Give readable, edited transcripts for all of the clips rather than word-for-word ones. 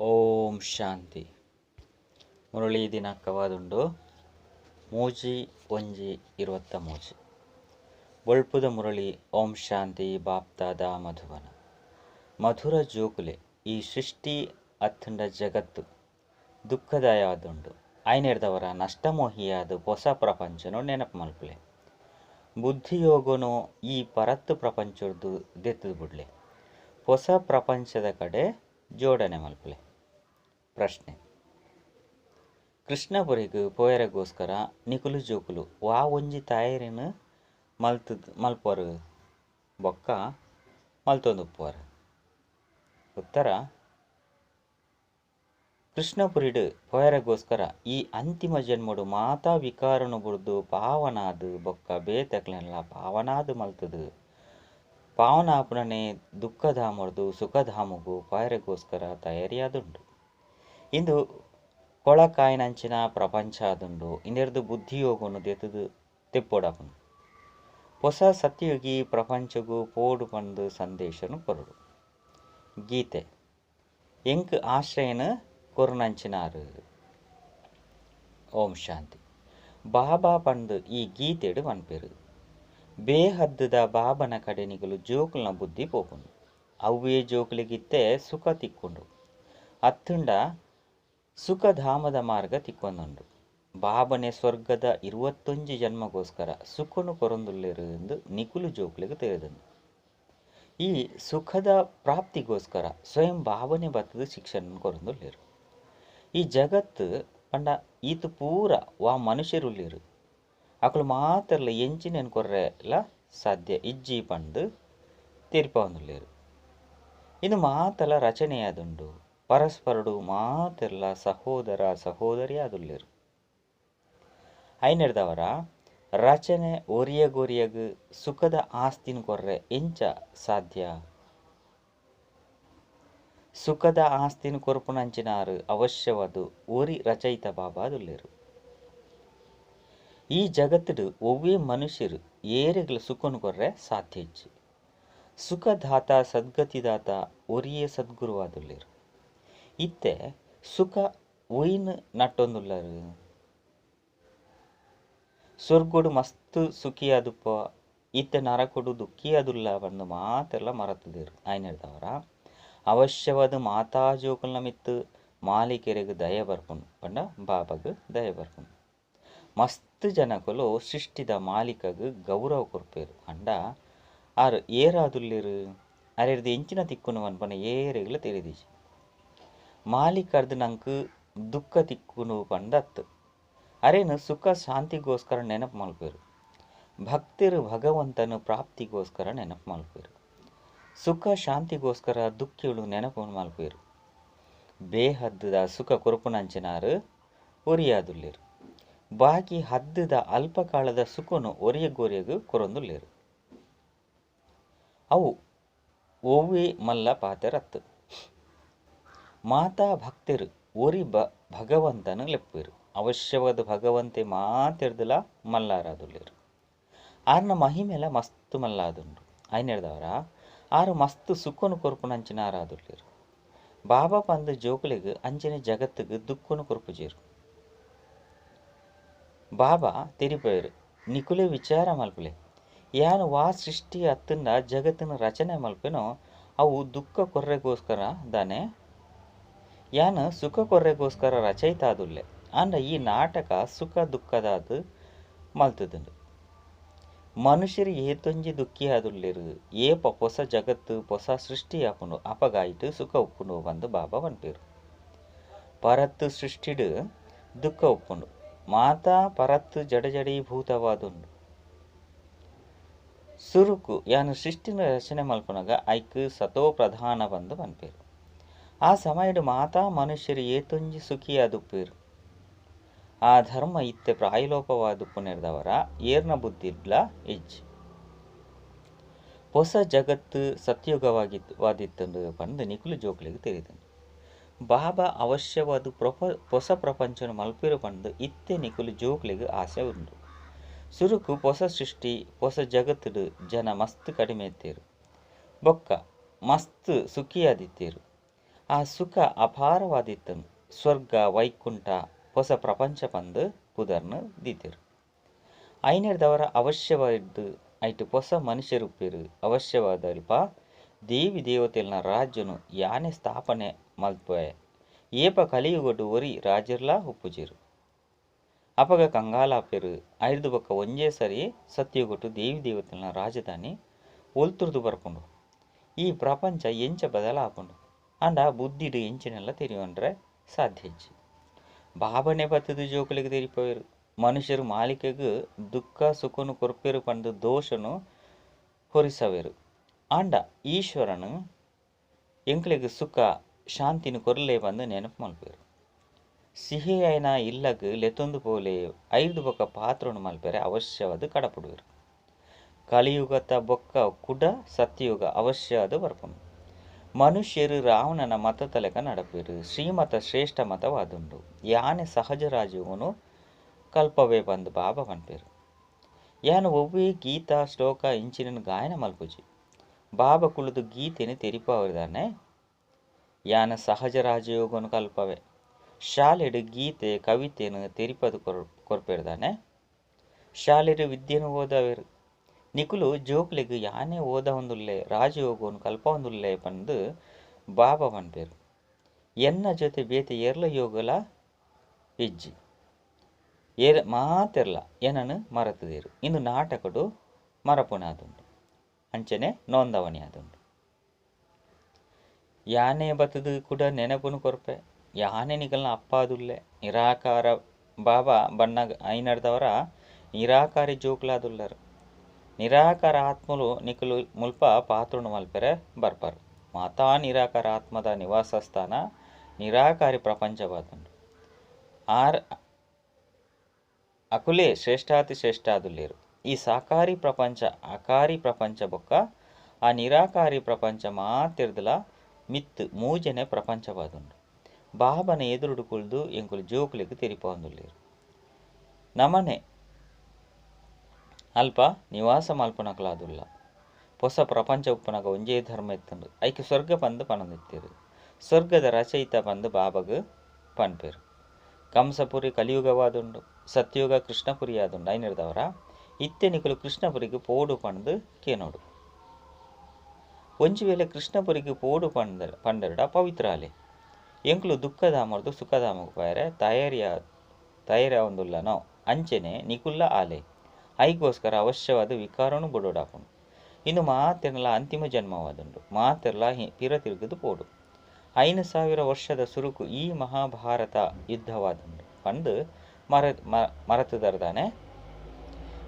ಓಂ ಶಾಂತಿ. ಮುರಳಿ ದಿನಾಂಕವಾದುಂಡು 3/1/23. ಬೊಳ್ಪುದ ಮುರಳಿ. ಓಂ ಶಾಂತಿ. ಬಾಪ್ತಾದ ಮಧುಬನ. ಮಧುರ ಜೋಕುಲೆ, ಈ ಸೃಷ್ಟಿ ಅತ್ತಂಡ ಜಗತ್ತು ದುಃಖದಾಯವಾದುಂಡು. ಐನೆರ್ದವರ ನಷ್ಟಮೋಹಿಯಾದ ಹೊಸ ಪ್ರಪಂಚನು ನೆನಪು ಮಲ್ಪುಲೆ. ಬುದ್ಧಿಯೋಗನು ಈ ಪರತ್ತು ಪ್ರಪಂಚದ್ದು ದೆತ್ತದು ಬಿಡ್ಲೆ, ಹೊಸ ಪ್ರಪಂಚದ ಕಡೆ ಜೋಡಣೆ ಮಲ್ಪುಲೆ. ಪ್ರಶ್ನೆ: ಕೃಷ್ಣಪುರಿಗೆ ಪೋಯರೆಗೋಸ್ಕರ ನಿಕುಲು ಜೋಕುಲು ವಾ ಒಂಜಿ ತಾಯರಿನ ಮಲ್ತದ್ ಮಲ್ಪರು ಬೊಕ್ಕ ಮಲ್ತೊಂದುಪ್ಪುವರು? ಉತ್ತರ: ಕೃಷ್ಣಪುರಿಡು ಪೋಯರೆಗೋಸ್ಕರ ಈ ಅಂತಿಮ ಜನ್ಮಡು ಮಾತಾ ವಿಕಾರನು ಬುಡ್ದು ಪಾವನಾದು ಬೊಕ್ಕ ಬೇತಕ್ಲೆನ್ಲ ಪಾವನಾದು ಮಲ್ತದು ಪಾವನಾಪುನನೆ ದುಃಖಧಾಮರ್ದು ಸುಖಧಾಮಗು ಪೋಯರೆಗೋಸ್ಕರ ತಯಾರಿಯಾದುಂಡು. ಇಂದು ಕೊಳಕಾಯಿನಂಚಿನ ಪ್ರಪಂಚ ಆದುಂಡು. ಇಂದೆರ್ದು ಬುದ್ಧಿಯೋಗನು ದೆತ್ತದು ತೆಪ್ಪೊಡಾಪುಂಡು. ಹೊಸ ಸತ್ಯಯುಗಿ ಪ್ರಪಂಚಗು ಪೋಡು ಪಂದು ಸಂದೇಶನು ಕೊರಡು. ಗೀತೆ ಎಂಕ್ ಆಶ್ರಯನ ಕೊರುನಂಚಿನಾರು. ಓಂ ಶಾಂತಿ. ಬಾಬಾ ಪಂದು ಈ ಗೀತೆಡು ಪನ್ಪೆರು. ಬೇಹದ್ದುದ ಬಾಬನ ಕಡೆ ನಿಕುಲು ಜೋಕುಲ್ನ ಬುದ್ಧಿ ಪೋಪುಂಡು. ಅವ್ವೇ ಜೋಕುಲಿಗಿತ್ತೆ ಸುಖ ತಿಕ್ಕೊಂಡು ಅತ್ತುಂಡ ಸುಖಧಾಮದ ಮಾರ್ಗ ತಿಕ್ಕೊಂದುಂಡು. ಬಾಬನೆ ಸ್ವರ್ಗದ 21 ಜನ್ಮಗೋಸ್ಕರ ಸುಖನು ಕೊರೊಂದುಲ್ಲೆರು ಎಂದು ನಿಕುಲು ಜೋಕುಲಿಗೆ ತಿಳಿದುಂಡು. ಈ ಸುಖದ ಪ್ರಾಪ್ತಿಗೋಸ್ಕರ ಸ್ವಯಂ ಬಾಬನೆ ಬತ್ತದ ಶಿಕ್ಷಣ ಕೊರೊಂದುಲ್ಲೆರು. ಈ ಜಗತ್ತು ಪಂಡ ಈತು ಪೂರ ವಾ ಮನುಷ್ಯರುಲ್ಲೆರು ಅಕುಲು ಮಾತ್ರಲ ಎಂಚಿನೆನ್ ಕೊರ್ರೆಲ ಸಾಧ್ಯ ಇಜ್ಜಿ ಪಂದು ತೀರ್ಪೊಂದುಲ್ಲೆರು. ಇದು ಮಾತಲ ರಚನೆಯಾದುಂಡು. ಪರಸ್ಪರಡು ಮಾತೆಲ್ಲ ಸಹೋದರ ಸಹೋದರಿಯಾದುಲ್ಲೆರು. ಐನೆರ್ದವರ ರಚನೆ ಒರಿಯಗೊರಿಯಗ್ ಸುಖದ ಆಸ್ತಿನ ಕೊರ್ರೆ ಎಂಚ ಸಾಧ್ಯ? ಸುಖದ ಆಸ್ತಿನ ಕೊರ್ಪುನಂಚಿನಾರು ಅವಶ್ಯವಾದು ಒರಿ ರಚಯಿತ ಬಾಬಾದುಲ್ಲೆರು. ಈ ಜಗತ್ತುಡು ಒವ್ವೇ ಮನುಷ್ಯರು ಏರೆಗ್ಲ ಸುಖನು ಕೊರ್ರೆ ಸಾಧ್ಯ ಇಜ್ಜಿ. ಸುಖದಾತ ಸದ್ಗತಿದಾತ ಒರಿಯೇ ಸದ್ಗುರುವಾದುಲ್ಲೆರು. ಇತ್ತೆ ಸುಖ ಒಯ್ನ್ ನಟ್ಟೊಂದುಲ್ಲರು. ಸ್ವರ್ಗೋಡು ಮಸ್ತ್ ಸುಖಿಯಾದುಪ್ಪ, ಇತ್ತೆ ನರಕೊಡು ದುಃಖಿಯಾದುಲ್ಲ ಪಂದು ಮಾತೆಲ್ಲ ಮರತುದೇರು. ಐನೆರ್ದವರ ಅವಶ್ಯವಾದ ಮಾತಾ ಜೋಕುಲ್ನ ಮಿತ್ತು ಮಾಲೀಕರಿಗೆ ದಯ ಬರ್ಪುಂಡು ಪಂಡ ಬಾಬಾಗ್ ದಯ ಬರ್ಪುಂಡು. ಮಸ್ತ್ ಜನಕುಲು ಸೃಷ್ಟಿದ ಮಾಲೀಕಗ್ ಗೌರವ ಕೊರ್ಪೇರು. ಅಂಡ ಆರು ಏರಾದುಲ್ಲೆರು, ಅರೆರ್ದು ಎಂಚಿನ ತಿಕ್ಕುನು ಪನ್ಪನ ಏರೆಗ್ಲ ತೆರಿದಿಜಿ. ಮಾಲೀಕರ್ದು ನಂಗೆ ದುಃಖ ತಿಕ್ಕುನು ಪಂಡತ್ತು ಅರೇನು ಸುಖ ಶಾಂತಿಗೋಸ್ಕರ ನೆನಪು ಮಲ್ಪೇರು. ಭಕ್ತರು ಭಗವಂತನ ಪ್ರಾಪ್ತಿಗೋಸ್ಕರ ನೆನಪು ಮಲ್ಪೇರು. ಸುಖ ಶಾಂತಿಗೋಸ್ಕರ ದುಃಖಿಗಳು ನೆನಪು ಮಲ್ಪೇರು. ಬೇಹದ್ದುದ ಸುಖ ಕೊರಪುನಂಚಿನಾರು ಒರಿಯಾದುಲ್ಲೇರು. ಬಾಕಿ ಹದ್ದುದ ಅಲ್ಪಕಾಲದ ಸುಖನು ಒರಿಯಗೊರಿಯಗು ಕೊರೊಂದುಲ್ಲೇರು. ಅವು ಒವ್ವೇ ಮಲ್ಲ ಪಾತೆರತ್ತು. ಮಾತಾ ಭಕ್ತರು ಒರಿ ಭಗವಂತನ ಲೆಪ್ಪೇರು. ಅವಶ್ಯವಾದ ಭಗವಂತೆ ಮಾತೆರ್ದಲ ಮಲ್ಲಾರಾದುಲ್ಲೇರು. ಆರ್ನ ಮಹಿಮೆಲ ಮಸ್ತು ಮಲ್ಲಾದುಂಡು. ಐನೆರ್ದವರ ಆರು ಮಸ್ತು ಸುಖನು ಕೊರ್ಪುನಂಚಿನಾರಾದುಲ್ಲೇರು. ಬಾಬಾ ಪಂದು ಜೋಕುಲಿಗೆ ಅಂಚಿನ ಜಗತ್ತಿಗೆ ದುಃಖನು ಕೊರ್ಪುಜೇರು. ಬಾಬಾ ತೆರಿಪೇರು, ನಿಕುಲೆ ವಿಚಾರ ಮಲ್ಪುಲೆ. ಯಾನು ವಾ ಸೃಷ್ಟಿ ಅತ್ತಂಡ ಜಗತ್ತಿನ ರಚನೆ ಮಲ್ಪೆನೋ ಅವು ದುಃಖ ಕೊರ್ರೆಗೋಸ್ಕರ ದಾನೆ, ಯಾನು ಸುಖ ಕೊರ್ರೆಗೋಸ್ಕರ ರಚಯಿತಾದುಲ್ಲೆ. ಅಂಡ ಈ ನಾಟಕ ಸುಖ ದುಃಖದಾದು ಮಲ್ತದುಂಡು. ಮನುಷ್ಯರು ಏತೊಂಜಿ ದುಃಖಿಯಾದುಲ್ಲೆರು. ಏಪ ಹೊಸ ಜಗತ್ತು ಹೊಸ ಸೃಷ್ಟಿ ಆಪುಂಡು ಅಪಗಾಯಿತು ಸುಖ ಉಪ್ಪುಂಡು ಬಂದು ಬಾಬಾ ಪನ್ಪೇರು. ಪರತ್ತು ಸೃಷ್ಟಿಡು ದುಃಖ ಉಪ್ಪುಂಡು. ಮಾತಾ ಪರತ್ತು ಜಡಜಡೀಭೂತವಾದುಂಡು. ಸುರುಕು ಯಾನು ಸೃಷ್ಟಿನ ರಚನೆ ಮಲ್ಪುನಗ ಐಕ್ ಸತೋ ಪ್ರಧಾನ ಬಂದು ಪನ್ಪೇರು. ಆ ಸಮಯಡು ಮಾತಾ ಮನುಷ್ಯರು ಏತೊಂಜಿ ಸುಖಿಯಾದುಪ್ಪೇರು. ಆ ಧರ್ಮ ಇತ್ತೆ ಪ್ರಾಯಲೋಪವಾದುಪ್ಪುನೆರ್ದವರ ಏರ್ನ ಬುದ್ಧಿಡ್ಲ ಇಜ್ಜಿ. ಹೊಸ ಜಗತ್ತು ಸತ್ಯುಗವಾಗಿತ್ತು ಪಂದು ನಿಕುಲು ಜೋಕುಲಿಗೆ ತಿಳಿದುಂಡು. ಬಾಬಾ ಅವಶ್ಯವಾದ ಹೊಸ ಪ್ರಪಂಚನ ಮಲ್ಪಿರು ಪಂದು ಇತ್ತೆ ನಿಕುಲು ಜೋಕುಲಿಗೆ ಆಸೆ ಉಂಡು. ಸುರುಕು ಹೊಸ ಸೃಷ್ಟಿ ಹೊಸ ಜಗತ್ತುಡು ಜನ ಮಸ್ತ್ ಕಡಿಮೆ ಇತ್ತೇರು, ಬೊಕ್ಕ ಮಸ್ತ್ ಸುಖಿಯಾದಿತ್ತೇರು. ಆ ಸುಖ ಅಪಾರವಾದಿತ್ತನು. ಸ್ವರ್ಗ ವೈಕುಂಠ ಹೊಸ ಪ್ರಪಂಚ ಪಂದು ಪುದರ್ನು ದೀತೆರು. ಐನೆರ್ದವರ ಅವಶ್ಯವಾದ ಐಟು ಹೊಸ ಮನುಷ್ಯರುಪ್ಪೇರು. ಅವಶ್ಯವಾದಲ್ಪ ದೇವಿ ದೇವತೆಲ್ನ ರಾಜ್ಯನು ಯಾನೆ ಸ್ಥಾಪನೆ ಮಲ್ಪೆ. ಏಪ ಕಲಿಯುಗಡು ಒರಿ ರಾಜರ್ಲಾ ಉಪ್ಪುಜೇರು. ಅಪಗ ಕಂಗಾಲಾಪೆರು. ಐರ್ದು ಬೊಕ್ಕ ಒಂಜೇ ಸರಿ ಸತ್ಯಗೊಟ್ಟು ದೇವಿ ದೇವತೆಲ್ನ ರಾಜಧಾನಿ ಒಲ್ತುರ್ದು ಬರ್ಪುಂಡು. ಈ ಪ್ರಪಂಚ ಎಂಚ ಬದಲಾಪುಂಡು ಅಂಡ ಬುದ್ಧಿಡು ಎಂಚಿನೆಲ್ಲ ತೆರಿಯೊಂಡ್ರೆ ಸಾಧ್ಯ ಇಜ್ಜಿ. ಬಾಬನೆ ಬತ್ತದು ಜೋಕುಲಿಗೆ ತೆರಿಪೋಯರು. ಮನುಷ್ಯರು ಮಾಲಿಕೆಗೆ ದುಃಖ ಸುಖನು ಕೊರ್ಪೆರು ಪಂದು ದೋಷನು ಹೊರಿಸವೇರು. ಆಂಡ ಈಶ್ವರನು ಎಂಕ್ಲೆಗ್ ಸುಖ ಶಾಂತಿನ ಕೊರ್ಲೆ ಬಂದು ನೆನಪು ಮಲ್ಪೇರು. ಸಿಹಿಯೈನ ಇಲ್ಲಗ್ ಲೆತ್ತೊಂದು ಪೋಲೆ ಐದು ಬೊಕ್ಕ ಪಾತ್ರನು ಮಲ್ಪೆರೆ ಅವಶ್ಯವಾದ ಕಡಪುಡುವೆರು. ಕಲಿಯುಗತ ಬೊಕ್ಕ ಕುಡ ಸತ್ಯಯುಗ ಅವಶ್ಯವಾದ ಬರ್ಪುಂಡು. ಮನುಷ್ಯರು ರಾವಣನ ಮತ ತಲೆಕ ನಡಪೇರು. ಶ್ರೀಮತ ಶ್ರೇಷ್ಠ ಮತವಾದುಂಡು. ಯಾನೆ ಸಹಜ ರಾಜಯುಗನು ಕಲ್ಪವೇ ಬಂದು ಬಾಬಾ ಪನ್ಪೇರು. ಯಾನು ಒವ್ವೇ ಗೀತಾ ಶ್ಲೋಕ ಇಂಚಿನ ಗಾಯನ ಮಲ್ಪುಜಿ. ಬಾಬಾ ಕುಳಿದು ಗೀತೆನು ತೆರಿಪವರಿದಾನೆ. ಯಾನ ಸಹಜ ರಾಜಯೋಗನು ಕಲ್ಪವೆ. ಶಾಲೆಡು ಗೀತೆ ಕವಿತೆನು ತೆರಿಪದು ಕೊರ್ಪೇರ್ದಾನೆ. ಶಾಲೆಡು ವಿದ್ಯೆನು ಓದವೇರು. ನಿಕುಲು ಜೋಕ್ಲೆಗ್ ಯಾನೆ ಓದವಂದುಲ್ಲೆ ರಾಜಯೋಗನು ಕಲ್ಪವಂದುಲ್ಲೆ ಪಂದು ಬಾಬಾ ಪನ್ಪೇರು. ಎನ್ನ ಜೊತೆ ಬೇತೆ ಏರ್ಲ ಯೋಗಲ ಇಜ್ಜಿ. ಏರ್ ಮಾತೆರ್ಲ ಏನನು ಮರತದೇರು. ಇಂದು ನಾಟಕಡು ಮರಪುಣಾದುಂಡು. ಅಂಚನೆ ನೋಂದವಣಿ ಆದುಂಡು. ಯಾನೆ ಬತ್ತದು ಕೂಡ ನೆನಪುನು ಕೊರ್ಪೆ. ಯಾನೆ ನಿಕಲ್ನ ಅಪ್ಪಾದುಲ್ಲೆ. ನಿರಾಕಾರ ಬಾಬಾ ಬಣ್ಣ ಐನರ್ದವರ ನಿರಾಕಾರಿ ಜೋಕ್ಲಾದುಲ್ಲರು. ನಿರಾಕಾರ ಆತ್ಮಲು ನಿಕಲು ಮುಲ್ಪ ಪಾತ್ರನು ಮಲ್ಪೆರೆ ಬರ್ಪರು. ಮಾತಾ ನಿರಾಕಾರ ಆತ್ಮದ ನಿವಾಸ ಸ್ಥಾನ ನಿರಾಕಾರಿ ಪ್ರಪಂಚವಾದುಂಡು. ಆರ್ ಅಕುಲೇ ಶ್ರೇಷ್ಠಾತಿ ಶ್ರೇಷ್ಠಾದುಲ್ಲೇರು. ಈ ಸಾಕಾರಿ ಪ್ರಪಂಚ ಆಕಾರಿ ಪ್ರಪಂಚ ಬೊಕ್ಕ ಆ ನಿರಾಕಾರಿ ಪ್ರಪಂಚ ಮಾತಿರ್ದಲ ಮಿತ್ತು ಮೂಜನೆ ಪ್ರಪಂಚವಾದುಂಡು. ಬಾಬನ ಎದುರುಡು ಕುಳ್ದು ಎಂಕುಲು ಜೋಕುಲೆಗ್ ತೆರಿಪವಂದುಲ್ಲೇರು. ನಮನೆ ಅಲ್ಪ ನಿವಾಸ ಮಲ್ಪನಕಲಾದುಲ್ಲ. ಹೊಸ ಪ್ರಪಂಚ ಉಪ್ಪನಗ ಒಂಜೇ ಧರ್ಮ ಎತ್ತಂಡು. ಐಕೆ ಸ್ವರ್ಗ ಪಂದು ಪನಂದಿತ್ತೇರು. ಸ್ವರ್ಗದ ರಚಯಿತ ಪಂದು ಬಾಬಗ್ ಪನ್ಪೇರು. ಕಂಸಪುರಿ ಕಲಿಯುಗವಾದುಂಡು. ಸತ್ಯುಗ ಕೃಷ್ಣಪುರಿ ಆದುಂಡು. ಐನಿರ್ದವರ ಇತ್ತೆ ನಿಕುಲು ಕೃಷ್ಣಪುರಿಗೆ ಪೋಡು ಪಂದು ಕೇನೋಡು. ಒಂಜಿ ವೇಳೆ ಕೃಷ್ಣಪುರಿಗೆ ಪೋಡು ಪಂಡರಡ ಪವಿತ್ರ ಅಲೆ. ಎಂಕುಲು ದುಃಖಧಾಮರ್ದು ಸುಖಧಾಮకు ಪೋಯರೆ ತಯಾರಿಯಾವೊಂದುಲ್ಲನೋ ಅಂಚೆನೆ ನಿಕುಲ್ಲ ಆಲೆ. ಐಗೋಸ್ಕರ ಅವಶ್ಯವಾದ ವಿಕಾರನು ಬುಡೋಡಾಪುಂಡು. ಇನ್ನು ಮಾತೆರ್ಲ ಅಂತಿಮ ಜನ್ಮವಾದುಂಡು. ಮಾತೆರ್ಲ ಪಿರ ತಿರುಗದು ಪೋಡು. 5000 ವರ್ಷದ ಸುರುಕು ಈ ಮಹಾಭಾರತ ಯುದ್ಧವಾದುಂಡು ಪಂದು ಮರತುದರ್ದಾನೆ.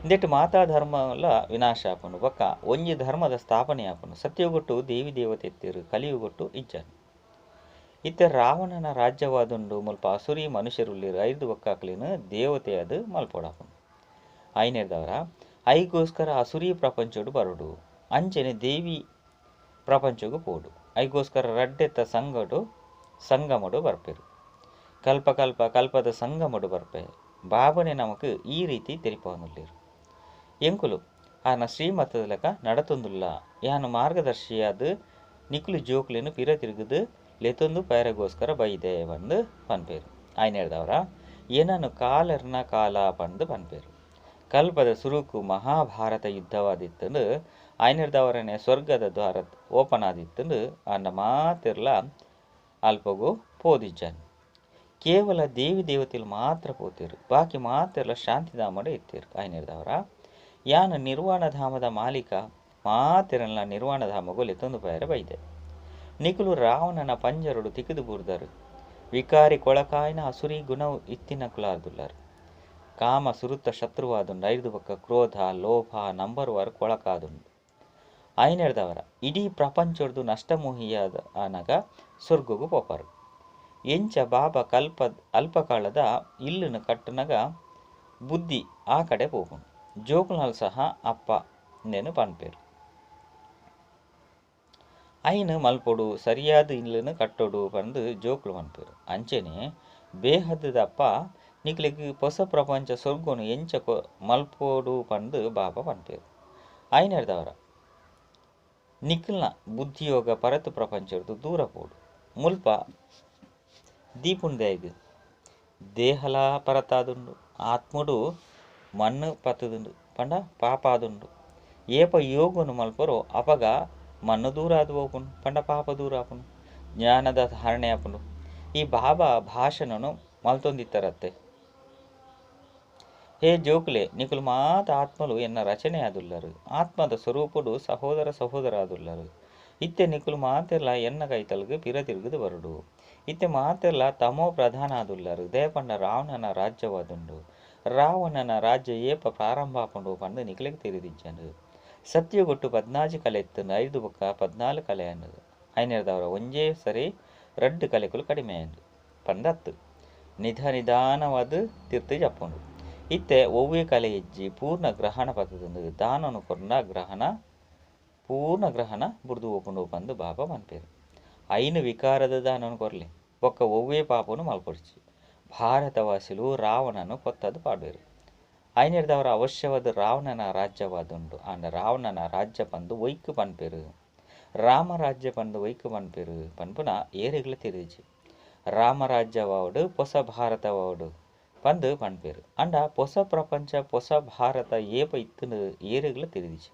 ಇಂದೆಟ್ಟು ಮಾತಾ ಧರ್ಮಲ ವಿನಾಶ ಆಪುಂಡು. ಬೊಕ್ಕ ಒಂಜಿ ಧರ್ಮದ ಸ್ಥಾಪನೆ ಆಪುಂಡು. ಸತ್ಯಗೊಟ್ಟು ದೇವಿ ದೇವತೆ ಇತ್ತೆರು. ಕಲಿಯುಗೊಟ್ಟು ಇಜ್ಜಾನು. ಇತ್ತೆ ರಾವಣನ ರಾಜ್ಯವಾದುಂಡು. ಮುಲ್ಪ ಅಸುರಿ ಮನುಷ್ಯರುಲ್ಲಿರು. ಐದು ಬೊಕ್ಕಾಕ್ಲಿನ ದೇವತೆಯಾದ ಮಲ್ಪೊಡಾಪುಂಡು. ಐನೇರ್ದವರ ಐಗೋಸ್ಕರ ಅಸುರಿ ಪ್ರಪಂಚಡು ಬರೋಡು. ಅಂಚನೆ ದೇವಿ ಪ್ರಪಂಚಗೂ ಪೋಡು. ಐಗೋಸ್ಕರ ರಡ್ಡೆತ್ತ ಸಂಗಮಡು ಬರ್ಪೇರು. ಕಲ್ಪ ಕಲ್ಪ ಕಲ್ಪದ ಸಂಗಮಡು ಬರ್ಪೆ. ಬಾಬನೆ ನಮಕ್ ಈ ರೀತಿ ತೆರಿಪವನುಲ್ಲೇರು. ಎಂಕುಲು ಆನ ಶ್ರೀಮತದ ಲೆಕ್ಕ ನಡತೊಂದುಲ್ಲ. ಯಾನು ಮಾರ್ಗದರ್ಶಿಯಾದ ನಿಕುಲು ಜೋಕ್ಲೆನು ಪಿರ ತಿರುಗುದು ಲೆತೊಂದು ಪೈರಗೋಸ್ಕರ ಬೈದೆ ಪಂದು ಪನ್ಪೇರು. ಆಯ್ನೇರ್ದವರ ಏನನು ಕಾಲರ್ನ ಕಾಲ ಪಂದು ಪನ್ಪೇರು. ಕಲ್ಪದ ಸುರುಕು ಮಹಾಭಾರತ ಯುದ್ಧವಾದಿತ್ತಂದು ಐನೆರ್ದವರನೆ ಸ್ವರ್ಗದ ದ್ವಾರ ಓಪನ್ ಆದಿತ್ತಂದು ಅಂಡ ಮಾತಿರ್ಲ ಅಲ್ಪಗು ಪೋದಿಜ್ಜಾನ್. ಕೇವಲ ದೇವಿ ದೇವತೆಲು ಮಾತ್ರ ಪೋತಿರು. ಬಾಕಿ ಮಾತಿರ್ಲ ಶಾಂತಿಧಾಮಡು ಇತ್ತೀರು. ಐನೆರ್ದವರ ಯಾನ ನಿರ್ವಾಣಧಾಮದ ಮಾಲೀಕ ಮಾತಿರಲ್ಲ ನಿರ್ವಾಣಧಾಮಗು ಲೆತ್ತೊಂದು ಪಯರೆ ಬೈದೆ. ನಿಕುಲು ರಾವಣನ ಪಂಜರುಡು ತಿಕ್ಕಿದು ಬೂರ್ದರು. ವಿಕಾರಿ ಕೊಳಕಾಯಿನ ಅಸುರಿ ಗುಣವು ಇತ್ತಿನಕುಲಾದುಲ್ಲರು. ಕಾಮ ಸುರುತ್ತ ಶತ್ರುವಾದುಂಡು. ಐದು ಬೊಕ್ಕ ಕ್ರೋಧ ಲೋಭ ನಂಬರ್ವಾರು ಕೊಳಕಾದುಂಡು. ಐನೆರ್ದವರ ಇಡೀ ಪ್ರಪಂಚೊಡ್ದು ನಷ್ಟಮೋಹಿಯಾದ ಆನಗ ಸ್ವರ್ಗಗೂ ಪೋಪರು. ಎಂಚ ಬಾಬಾ ಕಲ್ಪ ಅಲ್ಪಕಾಲದ ಇಲ್ಲನ್ನು ಕಟ್ಟನಗ ಬುದ್ಧಿ ಆ ಕಡೆ ಪೋಪುಂಡು. ಜೋಕುಲ್ನಲ್ ಸಹ ಅಪ್ಪ ನೇನು ಪನ್ಪೇರು. ಐನು ಮಲ್ಪೊಡು ಸರಿಯಾದ ಇಲ್ಲನ್ನು ಕಟ್ಟೊಡು ಪಂದು ಜೋಕುಲು ಪನ್ಪೇರು. ಅಂಚೆನೆ ಬೇಹದ್ದದ ಅಪ್ಪ ನಿಕ್ಲೆಗ್ ಹೊಸ ಪ್ರಪಂಚ ಸ್ವರ್ಗನು ಎಂಚ ಮಲ್ಪೊಡು ಪಂದು ಬಾಬಾ ಪನ್ಪೇರು. ಐನೆರ್ದವರ ನಿಖಲ್ನ ಬುದ್ಧಿಯೋಗ ಪರತು ಪ್ರಪಂಚರ್ದು ದೂರ ಪೋಡು. ಮುಲ್ಪ ದೀಪುಂಡಾಯಗ್ ದೇಹಲ ಪರತಾದುಂಡು ಆತ್ಮಡು ಮಣ್ಣು ಪತ್ತುದುಂಡು ಪಂಡ ಪಾಪ ಆದುಂಡು. ಏಪ ಯೋಗನು ಮಲ್ಪರೋ ಅಪಗ ಮಣ್ಣು ದೂರ ಆದು ಹೋಪುಂಡು ಪಂಡ ಪಾಪ ದೂರ ಆಪುಂಡು, ಜ್ಞಾನದ ಧಾರಣೆ ಆಪುಂಡು. ಈ ಬಾಬಾ ಭಾಷಣನು ಮಲ್ತೊಂದಿತ್ತರತ್ತೆ. ಹೇ ಜೋಕುಲೆ, ನಿಕುಲು ಮಾತ ಆತ್ಮಲು ಎನ್ನ ರಚನೆ ಆದುಲ್ಲರು, ಆತ್ಮದ ಸ್ವರೂಪಡು ಸಹೋದರ ಸಹೋದರ ಆದುಲ್ಲರು. ಇತ್ತೆ ನಿಕುಲು ಮಾತೆಲ್ಲ ಎನ್ನ ಕೈತಲ್ಗ್ ಪಿರ ತಿರುಗುದು ಬರಡು. ಇತ್ತೆ ಮಾತೆಲ್ಲ ತಮೋ ಪ್ರಧಾನ ಆದುಲ್ಲರು. ದೇಪಂಡ ರಾವಣನ ರಾಜ್ಯವಾದುಂಡು. ರಾವಣನ ರಾಜ್ಯ ಏಪ ಪ್ರಾರಂಭ ಆಪುಂಡು ಪಂದು ನಿಕುಲೆಗ್ ತೆರಿದಿಜ್ಜಂಡು. ಸತ್ಯಗೊಟ್ಟು 14 ಕಲೆ ಇತ್ತುಂಡು, 5 ಬೊಕ್ಕ 14 ಕಲೆ ಆಂಡ್. ಐನೆರ್ದವರ ಒಂಜೇ ಸರಿ 2 ಕಲೆಕುಲು ಕಡಿಮೆ ಆಂಡ್ ಪಂದತ್ತು ನಿಧಾನವಾದ ತಿರ್ತು ಜಪ್ಪುಂಡು. ಇತ್ತೆ ಒವ್ವೇ ಕಲೆ ಇಜ್ಜಿ ಪೂರ್ಣ ಗ್ರಹಣ ಪತ್ತುದುಂಡು. ದಾನನು ಕೊರ್ನ ಗ್ರಹಣ ಪೂರ್ಣ ಗ್ರಹಣ ಬುಡ್ದು ಓಪುಂಡು ಪಂದು ಬಾಬಾ ಪನ್ಪೇರು. 5 ವಿಕಾರದ ದಾನನು ಕೊರ್ಲಿ ಬೊಕ್ಕ ಒವ್ವೇ ಪಾಪನು ಮಲ್ಪೊಡ್ಚಿ. ಭಾರತವಾಸಿಲು ರಾವಣನು ಕೊತ್ತದು ಪಾಡುವೆರು. ಐನೆರ್ದವರ ಅವಶ್ಯವಾದ ರಾವಣನ ರಾಜ್ಯವಾದುಂಡು. ಆಂಡ ರಾವಣನ ರಾಜ್ಯ ಪಂದು ಒಯ್ಕು ಪನ್ಪೇರು, ರಾಮರಾಜ್ಯ ಪಂದು ಒಯ್ಕು ಪನ್ಪೇರು ಪನ್ಪುನ ಏರೆಗ್ಲ ತೆರಿಜಿ. ರಾಮರಾಜ್ಯವಾವಡು ಪೊಸ ಭಾರತವಾವಡು ಪಂದು ಪನ್ಪೇರು. ಅಂಡ ಪೊಸ ಪ್ರಪಂಚ ಪೊಸ ಭಾರತ ಏಪ ಇತ್ತುಂಡು ಏರೆಗ್ಲ ತೆರಿದಿಜಿ.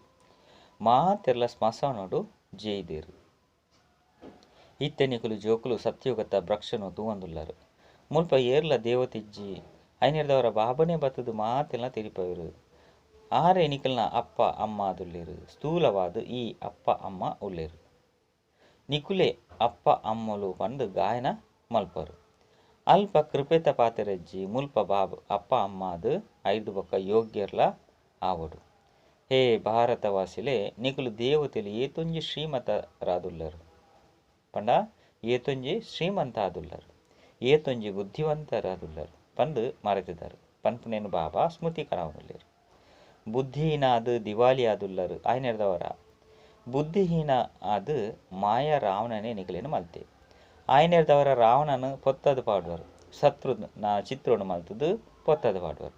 ಮಾತೆರ್ಲ ಸ್ಮಶಾನೋಡು ಜೇಯ್ದೇರು. ಇತ್ತೆ ನಿಕುಲು ಜೋಕುಲು ಸತ್ಯುಗತ ಭ್ರಕ್ಷನು ತೂವಂದುಲ್ಲರು. ಮುಲ್ಪ ಏರ್ಲ ದೇವತಿಜ್ಜಿ. ಐನೆರ್ದವರ ಬಾಬನೇ ಬತ್ತದು ಮಾತೆಲ್ಲ ತೆರಿಪವರು. ಆರೆ ನಿಕಲ್ನ ಅಪ್ಪ ಅಮ್ಮ ಆದುಲ್ಲೇರು. ಸ್ಥೂಲವಾದ ಈ ಅಪ್ಪ ಅಮ್ಮ ಉಲ್ಲೇರು. ನಿಕುಲೆ ಅಪ್ಪ ಅಮ್ಮಲು ಪಂದು ಗಾಯನ ಮಲ್ಪರು. ಅಲ್ಪ ಕೃಪೆತ ಪಾತೆರಜ್ಜಿ ಮುಲ್ಪ ಬಾಬ್ ಅಪ್ಪ ಅಮ್ಮ ಅದು 5 ಬೊಕ್ಕ ಯೋಗ್ಯರ್ಲ ಆವಡು. ಹೇ ಭಾರತವಾಸಿಲೆ, ನಿಕುಲು ದೇವತೆಲು ಏತೊಂಜಿ ಶ್ರೀಮಂತರಾದುಲ್ಲರು ಪಂಡ ಏತೊಂಜಿ ಶ್ರೀಮಂತ ಆದುಲ್ಲರು, ಏತೊಂಜಿ ಬುದ್ಧಿವಂತರಾದುಲ್ಲರು ಪಂದು ಮರೆತಿದ್ದಾರೆ ಪನ್ಪುನೇನು ಬಾಬಾ ಸ್ಮೃತಿ ಕರಾವಲ್ಲೇರು. ಬುದ್ಧಿಹೀನ ಆದು ದಿವಾಲಿ ಆದುಲ್ಲರು. ಆಯ್ನೆರ್ದವರ ಬುದ್ಧಿಹೀನ ಆದು ಮಾಯಾ ರಾವಣನೇ ನಿಕಲೇನು ಮಲ್ತೆ. ಆಯ್ನೆರ್ದವರ ರಾವಣನು ಪೊತ್ತದು ಪಾಡುವರು, ಶತ್ರು ನಾ ಚಿತ್ರೋನು ಮಲ್ತದು ಪೊತ್ತದು ಪಾಡುವರು.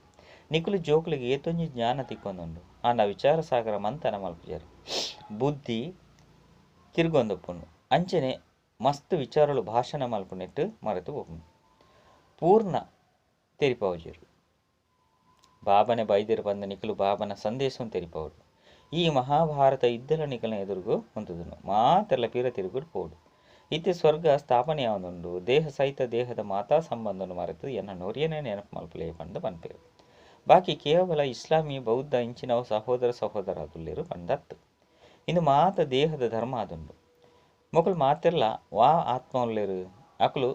ನಿಕುಲು ಜೋಕುಲಿಗೆ ಏತೊಂಜಿ ಜ್ಞಾನ ತಿಕ್ಕೊಂದುಂಡು. ಆಂಡ ವಿಚಾರ ಸಾಗರ ಮಂಥನ ಮಲ್ಪುಜರು. ಬುದ್ಧಿ ತಿರ್ಗೊಂದಪ್ಪುಂಡು. ಅಂಚನೆ ಮಸ್ತ್ ವಿಚಾರಲು ಭಾಷಣ ಮಲ್ಪುನೆಟ್ಟು ಮರೆತು ಹೋಗುಂಡು. ಪೂರ್ಣ ತೆರಿಪವಜರು. ಬಾಬನೆ ಬೈದಿರು ಬಂದ ನಿಕಲು ಬಾಬನ ಸಂದೇಶವನ್ನು ತೆರಿಪವರು. ಈ ಮಹಾಭಾರತ ಯುದ್ಧಲ ನಿಕಲನ ಎದುರುಗು ಹೊಂದುದನು ಮಾತೆಲ್ಲ ಪೀರ ತಿರುಗುಡು ಪೋಡು. ಇತ್ತೆ ಸ್ವರ್ಗ ಸ್ಥಾಪನೆಯಾವದುಂಡು. ದೇಹ ಸಹಿತ ದೇಹದ ಮಾತಾ ಸಂಬಂಧವನ್ನು ಮರೆತು ಎನ್ನ ನೋರಿಯನೇ ನೆನಪು ಮಲ್ಪಲೆ ಪಂದು ಪನ್ಪೇರು. ಬಾಕಿ ಕೇವಲ ಇಸ್ಲಾಮಿ ಬೌದ್ಧ ಇಂಚಿನವು ಸಹೋದರ ಸಹೋದರ ಪಂದತ್ತು. ಇಂದು ಮಾತ ದೇಹದ ಧರ್ಮ ಆದುಂಡು. ಮೊಕಲು ಮಾತೆಲ್ಲ ವಾ ಆತ್ಮ ಉಲ್ಲೇರು, ಅಕಲು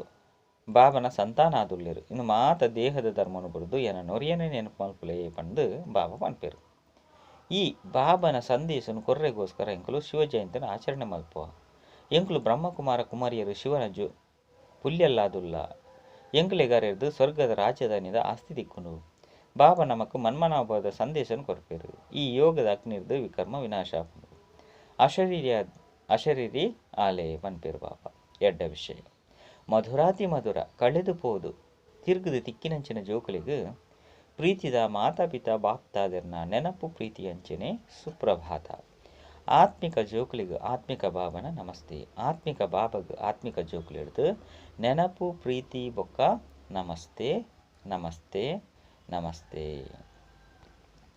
ಬಾಬನ ಸಂತಾನ ಆದುಲ್ಲೇರು. ಇನ್ನು ಮಾತ ದೇಹದ ಧರ್ಮನು ಬರೆದು ಎನ್ನ ನೊರಿಯನೇ ನೆನಪು ಮಲ್ಪಲೆ ಪಂದು ಬಾಬಾ ಪನ್ಪೇರು. ಈ ಬಾಬನ ಸಂದೇಶನು ಕೊರ್ರೆಗೋಸ್ಕರ ಎಂಕಲು ಶಿವ ಜಯಂತಿನ ಆಚರಣೆ ಮಲ್ಪುವ. ಎಂಕಲು ಬ್ರಹ್ಮಕುಮಾರ ಕುಮಾರಿಯರು ಶಿವನ ಜೋ ಪುಲ್ಯಲ್ಲಾದುಲ್ಲ. ಎಂಕುಲೆಗಾರೆರ್ದು ಸ್ವರ್ಗದ ರಾಜಧಾನಿದ ಆಸ್ತಿ ದಿಕ್ಕುನು. ಬಾಬಾ ನಮಕ್ ಮನ್ಮನಾಭಾವದ ಸಂದೇಶನು ಕೊರ್ಪೇರು. ಈ ಯೋಗದ ಅಗ್ನಿರ್ದು ವಿಕರ್ಮ ವಿನಾಶ ಆಪುಂಡು. ಅಶರೀರಿ ಆಲೆ ಪನ್ಪೇರು ಬಾಬಾ. ಎಡ್ಡ ವಿಷಯ ಮಧುರಾತಿ ಮಧುರ ಕಳೆದು ಪೋದು ತಿರುಗುದು ತಿಕ್ಕಿನಂಚಿನ ಜೋಕುಲಿಗೆ ಪ್ರೀತಿದ ಮಾತಾಪಿತಾ ಬಾಪ್ತಾದರ್ನ ನೆನಪು ಪ್ರೀತಿ ಅಂಚನೆ ಸುಪ್ರಭಾತ. ಆತ್ಮಿಕ ಜೋಕುಲಿಗೆ ಆತ್ಮಿಕ ಬಾಬನ ನಮಸ್ತೆ. ಆತ್ಮಿಕ ಬಾಬಗ್ ಆತ್ಮಿಕ ಜೋಕುಲು ಹಿಡಿದು ನೆನಪು ಪ್ರೀತಿ ಬೊಕ್ಕ ನಮಸ್ತೆ ನಮಸ್ತೆ ನಮಸ್ತೆ.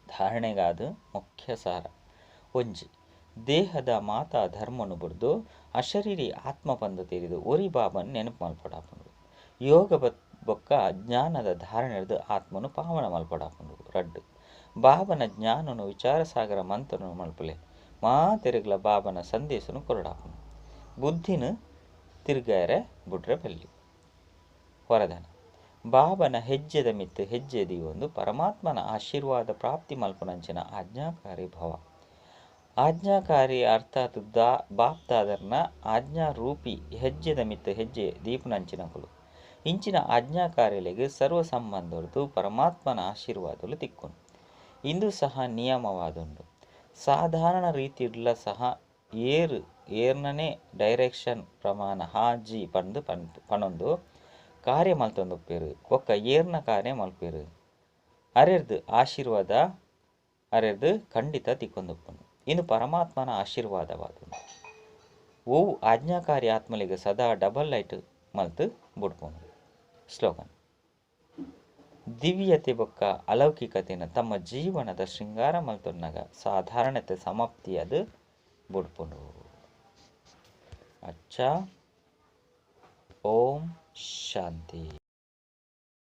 ಧಾರಣೆಗಾದ ಮುಖ್ಯ ಸಾರ. ಒಂಜಿ ದೇಹದ ಮಾತಾ ಧರ್ಮನು ಬುಡ್ದು ಅಶರೀರಿ ಆತ್ಮ ಪಂದು ತೆರಿದು ಒರಿ ಬಾಬನ್ ನೆನಪು ಮಲ್ಪಡಾಪುಂಡು. ಯೋಗ ಬೊಕ್ಕ ಜ್ಞಾನದ ಧಾರಣೆ ಹಿಡಿದು ಆತ್ಮನು ಪಾವನ ಮಲ್ಪಡಾಪುಂಡು. ರಡ್ಡು ಬಾಬನ ಜ್ಞಾನನು ವಿಚಾರ ಸಾಗರ ಮಂತ್ರನು ಮಲ್ಪಲೆ ಮಾತೆರುಗ್ಲ ಬಾಬನ ಸಂದೇಶನು ಕೊರಡಾಪುಂಡು. ಬುದ್ಧಿನ ತಿರ್ಗಾರೆ ಬುಡ್ರೆ ಬಲ್ಲಿ. ವರದಾನ ಬಾಬನ ಹೆಜ್ಜೆದ ಮಿತ್ತು ಹೆಜ್ಜೆ ದೀವೊಂದು ಪರಮಾತ್ಮನ ಆಶೀರ್ವಾದ ಪ್ರಾಪ್ತಿ ಮಲ್ಪುನಂಚಿನ ಆಜ್ಞಾಕಾರಿ ಭವ. ಆಜ್ಞಾಕಾರಿ ಅರ್ಥಾತ್ ಬಾಪ್ತಾದರ್ನ ಆಜ್ಞಾರೂಪಿ ಹೆಜ್ಜೆದ ಮಿತ್ತು ಹೆಜ್ಜೆ ದೀಪುನಂಚಿನಕುಲು. ಇಂಚಿನ ಆಜ್ಞಾಕಾರಿಗಳಿಗೆ ಸರ್ವ ಸಂಬಂಧದ್ದು ಪರಮಾತ್ಮನ ಆಶೀರ್ವಾದಲು ತಿಕ್ಕುನು. ಇಂದು ಸಹ ನಿಯಮವಾದುಂಡು. ಸಾಧಾರಣ ರೀತಿಡ್ಲ ಸಹ ಏರ್ನನೇ ಡೈರೆಕ್ಷನ್ ಪ್ರಮಾಣ ಹಾಜಿ ಪಂದು ಪಣೊಂದು ಕಾರ್ಯ ಮಲ್ತೊಂದುಪ್ಪೇರು. ಬೊಕ್ಕ ಏರ್ನ ಕಾರ್ಯ ಮಲ್ಪೇರು. ಅರೆರ್ದು ಆಶೀರ್ವಾದ ಅರೆರ್ದು ಖಂಡಿತ ತಿಕ್ಕೊಂದುಪ್ಪುನು. ಇನ್ನು ಪರಮಾತ್ಮನ ಆಶೀರ್ವಾದವಾದುಂಡು. ಓವು ಆಜ್ಞಾಕಾರಿ ಆತ್ಮಲೆಗ್ ಸದಾ ಡಬಲ್ ಲೈಟ್ ಮಲ್ತ್ ಬುಡ್ಪುಂಡು. ಸ್ಲೋಗನ್: ದಿವ್ಯತೆ ಬೊಕ್ಕ ಅಲೌಕಿಕತೆನ ತಮ್ಮ ಜೀವನದ ಶೃಂಗಾರ ಮಲ್ತೊನ್ನಗ ಸಾಧಾರಣತೆ ಸಮಾಪ್ತಿಯಾದ್ ಬುಡ್ಪುಂಡು. ಅಚ್ಚಾ, ಓಂ ಶಾಂತಿ.